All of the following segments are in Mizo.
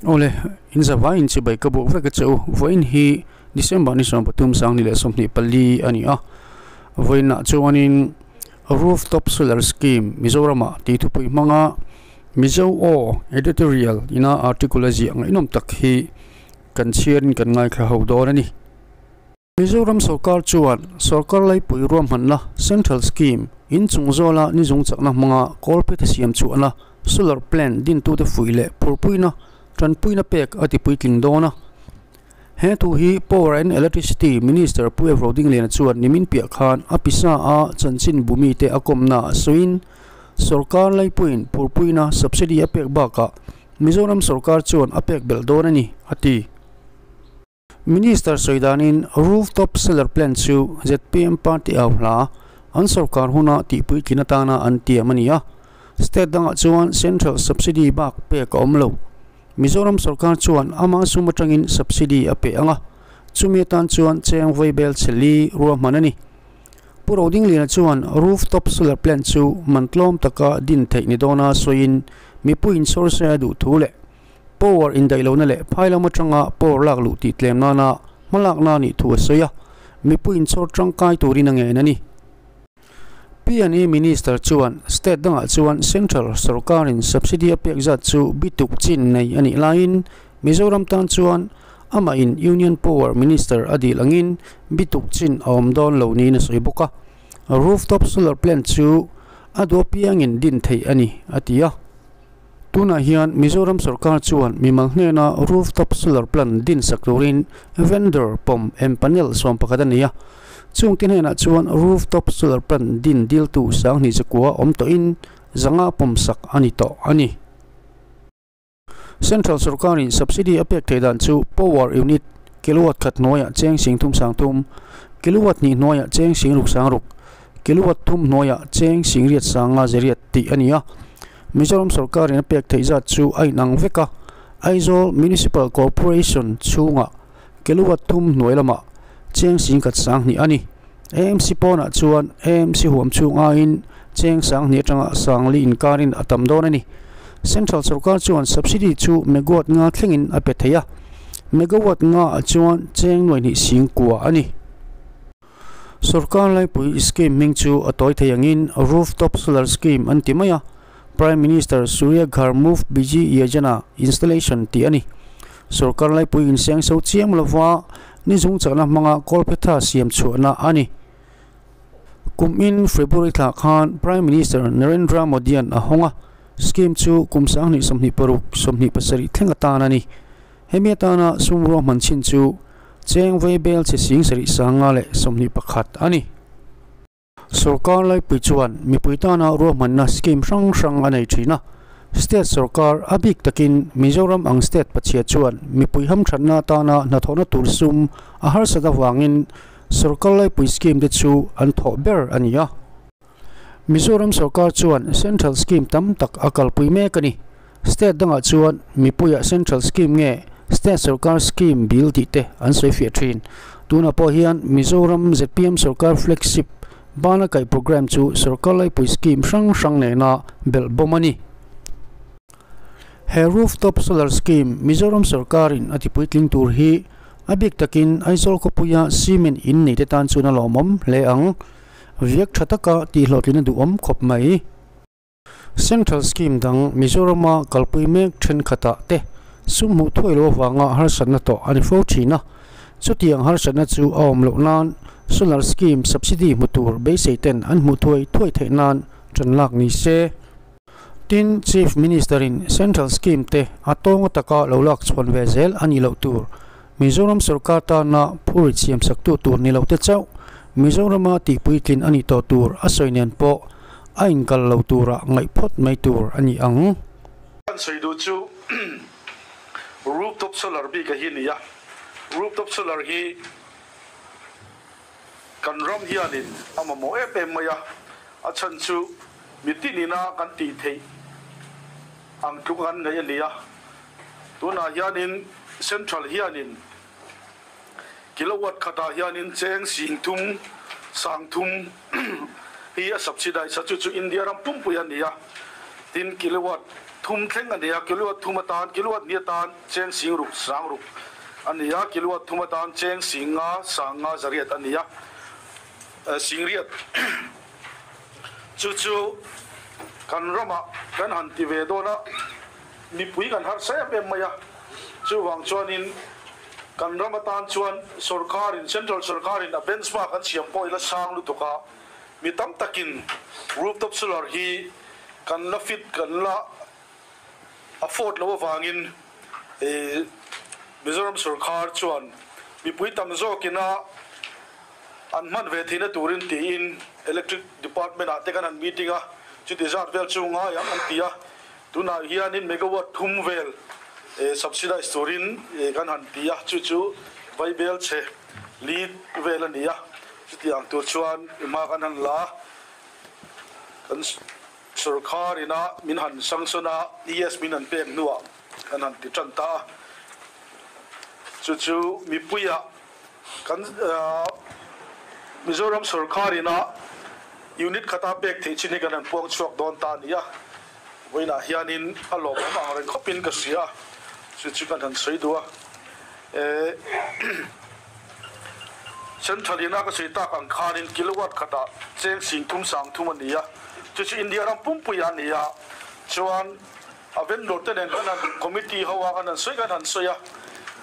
Awle, in zavai in chibai ka buk vek a che u. Vawiin hi December ni 30 2024 a ni a. Vawiinah chuanin Rooftop Solar Scheme Mizoramah tih thupui hmanga Mizo Aw Editorial ina article a ziah ngaihnawm tak hi kan chhiarin kan ngaithla ho dawn a ni. Mizoram sorkar chuan sorkar laipui ruahmanna Central Scheme inchung zawla ni zung chakna hmanga kawlphetha siam chhuahna Solar Plant dintute fuih leh phurpuina tanpuina pek a ti puitling dawn a. He thu hi Power and Electricity Minister Pu Ev Rodingliana chuan nimin piah khan a pisa a chanchin bumite a kawmna a sawiin sorkar laipuiin phurpuina subsidy a pek bakah Mizoram sorkar chuan a pek belh dawn a ni, a ti. Minister sawi danin Rooftop Solar Plant chu zpm party au hla an sorkar huna tihpuitlin atana an tiam a ni a, state dangah chuan central subsidy bak pek a awm lo. Mizoram sorkar chuan ama sum atangin subsidy a pe ang a, chumi atan chuan cheng vaibel chhe li ruahman a ni. Pu Rodingliana chuan Rooftop Solar Plant chu man tlawm taka din theih ni dawna sawiin mipui inchhawr se a duh thu leh Power indaih lohna leh phai lam atanga power lak luh tih tlem nana hmalakna a nih thu a sawi a, mipui inchhawr tangkai turin a ngen a ni. PNE Minister chuan state dangah chuan Central sorkarin subsidy a pek zat chu bituk chin nei a nih laiin Mizoram tan chuan amahin Union Power Minister a dil angin bituk chin a awm dawn lo niin a sawi bawk a, rooftop solar plant chu a duh apiangin din theih a ni, a ti a. Tunah hian Mizoram sorkar chuan mimal hnena rooftop solar plant din sak turin vendor pawm empanel 11 a nei a. Chungte hnenah chuan rooftop solar plant din diltu 2100 awm tawhin 500 pawm sak a ni tawh a ni. Central sorkarin subsidy a pek theih dan chu power unit kilowatt khat hnuaiah cheng 30 30, kilowatt hnih hnuaiah cheng 60 60, kilowatt thum hnuaiah cheng 8 5 8 tih a ni a. Mizoram sorkarin a pek theih zat chu a inang vek a, Aizawl Municipal Corporation chhungah kilowatt thum hnuai lamah cheng 10 20 a ni. AMC pawnah chuan AMC huam chhung aiin cheng 2000 atanga 4000 inkarin a tam dawn a ni. Central sorkar chuan subsidy chu megawatt nga thlengin a pe thei a, megawatt nga ah chuan cheng 2 9,000 a ni. Sorkar laipui scheme hming chu a tawi thei angin Rooftop Solar Scheme an ti mai a, Prime Minister Surya Ghar Muft Bijli Yojana Installation tih a ni. Sorkar laipui inseng so chiam lova ni zung chakna hmanga kawlphetha siam chhuahna a ni. Kum in February thla khan Prime Minister Narendra Modi-a'n a hawng a, scheme chu kum 2026, 27 thleng atan a ni. Hemi atana sum ruahman chhin chu cheng vaibel chhe 7521 a ni. Sorkar laipui chuan mipui tana ruahmanna scheme hrang hrang a nei thin a. State sorkar a bik takin Mizoram ang state pachhia chuan mipui hamthatna atana hnathawhna tur sum a harsat avangin sorkar laipui scheme te chu an thawh ber a ni a. Mizoram sorkar chuan central scheme tam tak a kalpui mek a ni. State dangah chuan mipuiah central scheme nge state sorkar scheme bil tih te an sawi fiah thin. Tunah pawh hian Mizoram zpm sorkar flagship bana kaih programme chu sorkar laipui scheme hrang hrang nena belh bawm a ni. He rooftop solar scheme Mizoram sorkarin a tipuitling tur hi a bik takin Aizawl khawpuia cement in nei te tan chuan a lawmawm hle ang. Viak tha taka tihhlawhtlin a duhawm khawp mai. Central scheme dang Mizorama kalpui mek thenkhatah te sum hmuh thuai lo avanga harsatna tawh a ni fo thin a. Chutiang harsatna chu a awm loh nan solar scheme subsidy hmu tur beisei ten an hmuh thuai thuai theih nan tan lak ni se. Tin, Chief Minister in Central scheme te a tawng ataka lo lak chhuan ve zel a nih loh tur Mizoram sorkar tana phurit siam saktu tur ni lo te chauh Mizorama tihpuitlin a nih tawh tur a sawi nen pawh a inkal lo tura ngaih phawt mai tur a ni ang. Kan sawi duh chu rooftop solar bik a hi a ni a, rooftop solar hi kan ram hianin a mamawh em em mai a, a chhan chu mitin ina kan tih theih ang tluk an ngaih a ni a, tunah hianin central hianin kilowatt khatah hianin cheng 30 30 hi a subsidize a, chu chu India ram pumpui a ni a, tin kilowatt. thum thleng a ni a, kilowatt thum atan, kilowatt hnih atan cheng sing ruk sang ruk a ni a, kilowatt thum atan cheng sing nga sang nga zariat a ni a, sing riat chu chu kan ramah kan han ti ve dawn a, mipui kan harsa em em mai a, chuvang chuanin kan ram atan chuan sorkarin, central sorkarin a benchmark an siam pawh ila sang lutuk a. Mi tam takin rooftop solar hi kan la fit, kan la afford loh avangin Mizoram sorkar chuan mipui tam zawkina an hman ve theihna turin tiin Electric Department ah te kan han meeting a, chuti zat vel chu ngai ang an ti a, tunah hianin megawatt thum vel subsidize turin kan han ti a, chu chu vaibel chhe li vel a ni a. Chutiang tur chuan i hma kan han la, kan sorkar ina min han sanction a, ES min han pek hnuah kan han ti tan ta a. Chu chu mipuiah kan Mizoram sorkar ina unit khata pek theih chin hi kan han puang chhuak dawn ta a ni a. Vawiinah hianin a lawmawm ang reng khawpin ka hria a, chu chu kan han sawi duh a. Central ina ka sawi tak ang khanin kilowatt khatah cheng sing thum sang thum a ni a, chu chu India ram pumpui a ni a, chuan a vendor te nen kan han committee ho a kan han sawi kan han sawi a,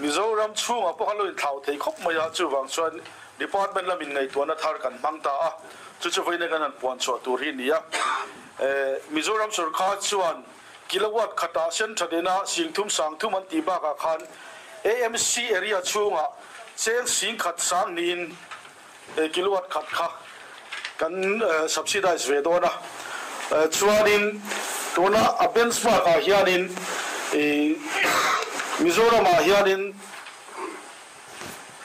Mizoram chhungah pawh kan lo inthlau thei khawp mai a, chuvang chuan department lamin ngaihtuahna thar kan hmang ta a, chu chu vawiin kan han puan chhuah tur hi a ni a. Mizoram sorkar chuan kilowatt khatah central ina sing thum sang thum an tih bakah khan AMC area chhungah cheng sing khat sang niin kilowatt khat kha kan subsidize ve dawn a. Chuanin tuna a benchmark ah hianin Mizoram ah hianin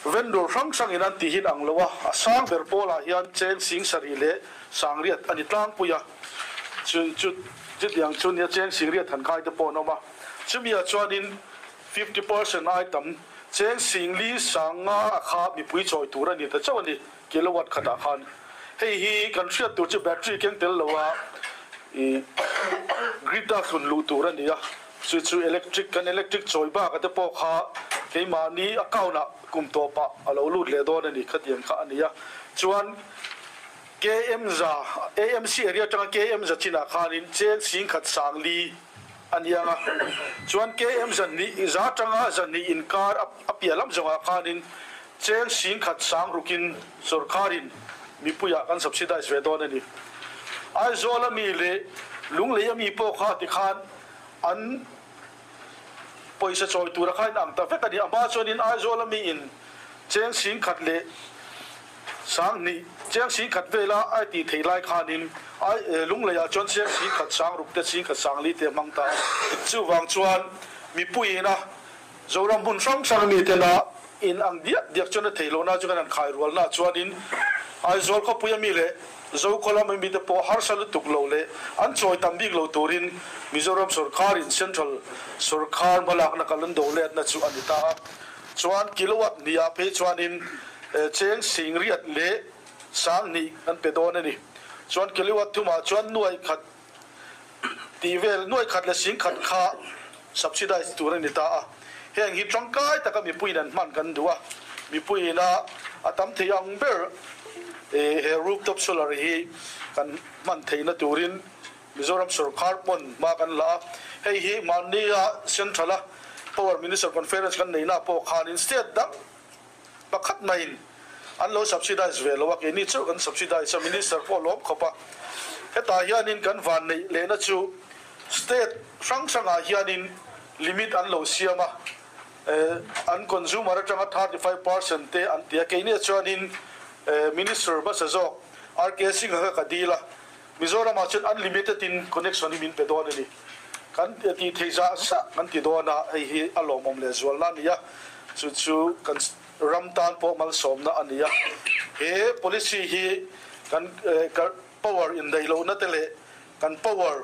vendor hrang hrangin an ti hin ang lo a, a sang ber pawlah hian cheng sing sarih leh Sangriat a ni tlangpui a, chu chu chutiang chu nia cheng Singriat han kai te pawh an awm a, chumi ah chuanin 50% ai tam cheng Singli Sanga a kha mipui chawi tur a ni ta chauh a ni kilowatt khatah khan. Hei hi kan hriat tur chu battery keng tel lo a ih grid a thlun luh tur a ni a, chu chu electric kan electric chawi bak a te pawh kha keimahni account ah kum tawpah a lo lut leh dawn a ni khatiang kha a ni a, chuan. KM za, AMC area atanga KM za chinah khanin cheng singkhat sang li a ni ang a, chuan KM za hnih za atanga za hnih inkar a piah lam zawngah khanin cheng singkhat sang rukin sorkarin mipuiah kan subsidize ve dawn a ni. Aizawl ami leh Lunglei ami pawh kha tikhan an pawisa chawi tura kha in ang ta vek a ni. A hma chuanin Aizawl ami in cheng singkhat leh Sang hnih, chiang sing khat vela ai tih theih lai khanin ai Lungleiah chuan chiang sing khat sang ruk te sing khat sang li te a hmang ta a. Chuvang chuan mipuiin a Zoram hmun hrang hrang mi tena in ang diak diak chuan a theih lohna chu kan han khai rualna chuanin Aizawl khawpui ami leh Zokhaw lam ami te pawh harsa lutuk lo leh an chawi tam bik lo turin Mizoram sorkarin Central sorkar hmalakna kal an do letna chu a ni ta a. Chuan kilowatt hniah phei chuanin Cheng singriat leh sanghnih kan pe dawn a ni. Chuan kilowatt thumah chuan nuai khat tih vel, nuai khat leh singkhat kha subsidize tur a ni ta a. Heng hi tangkai taka mipuiin an hman kan duh a, mipuiin a a tam thei ang ber he rooftop solar hi kan hman theihna turin Mizoram sorkar pawn hma kan la a. Hei hi mahnia Central a Power Minister Conference kan neihna pawh khanin state dang Pakhat maiin an lo subsidize ve lo a, keini chauh kan subsidize a, Minister pawh a lawm khawp a. Hetah hianin kan van neih lehna chu state hrang hrangah hianin limit an lo siam a, an consumer atanga 35% te an ti a, keiniah chuanin Minister hmasa zawk RK Singh a kha ka dil a, Mizoramah chuan unlimited in connection hi min pe dawn a ni. Kan tih theih zah zah kan ti dawn a, hei hi a lawmawm leh zualna a ni a, chu chu kan ram tan pawh malsawmna a ni a. He policy hi kan power indaih lohna te leh kan power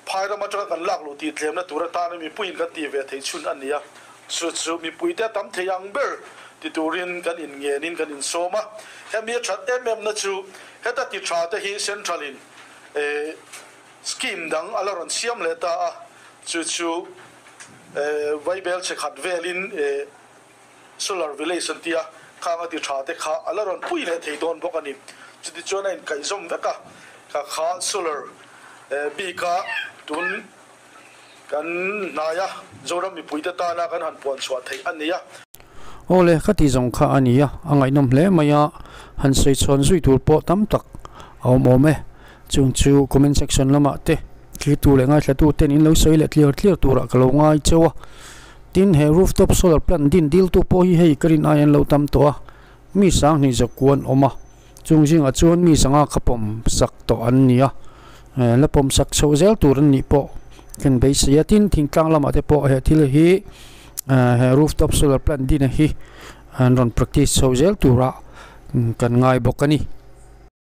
phai ram atanga kan lak luh tih tlemna tur atana mipuiin kan tih ve theih chhun a ni a, chu chu mipuite a tam thei ang ber ti turin kan inngenin kan insawm a. Hemi a that em em na chu heta ti tha te hi Central in. Scheme dang a la rawn siam leh ta a, chu chu Vaibel chhe khat velin Solar Village an tia, khang a ti tha te kha a la rawn pui leh thei dawn bawk a ni. Chutichuan a inkaihzawm vek a, kha kha solar bika tun kan hnaia Zoram mipuite tana kan han puan chhuah theih a ni a. Aw le, ka ti zawng kha a ni a, a ngaihnawm hle mai a, han sawi chhawn zui tur pawh tam tak a awm awm e. Chung chu comment section lamah te thirtu leh ngaithlatu ten in lo sawi leh tliar tliar turah ka lo ngai cheu a. Tin, he rooftop solar plant din diltu pawh hi hei ka rin ai an lo tam tawh a, mi sanghnih zawk an awm a, chung zingah chuan mi sanga kha pawm sak tawh an ni a, la pawm sak chhoh zel tur an nih pawh kan beisei a. Tin, thingtlang lamah te pawh he thil hi he rooftop solar plant din hi an rawn practice chho zel turah kan ngai bawk a ni.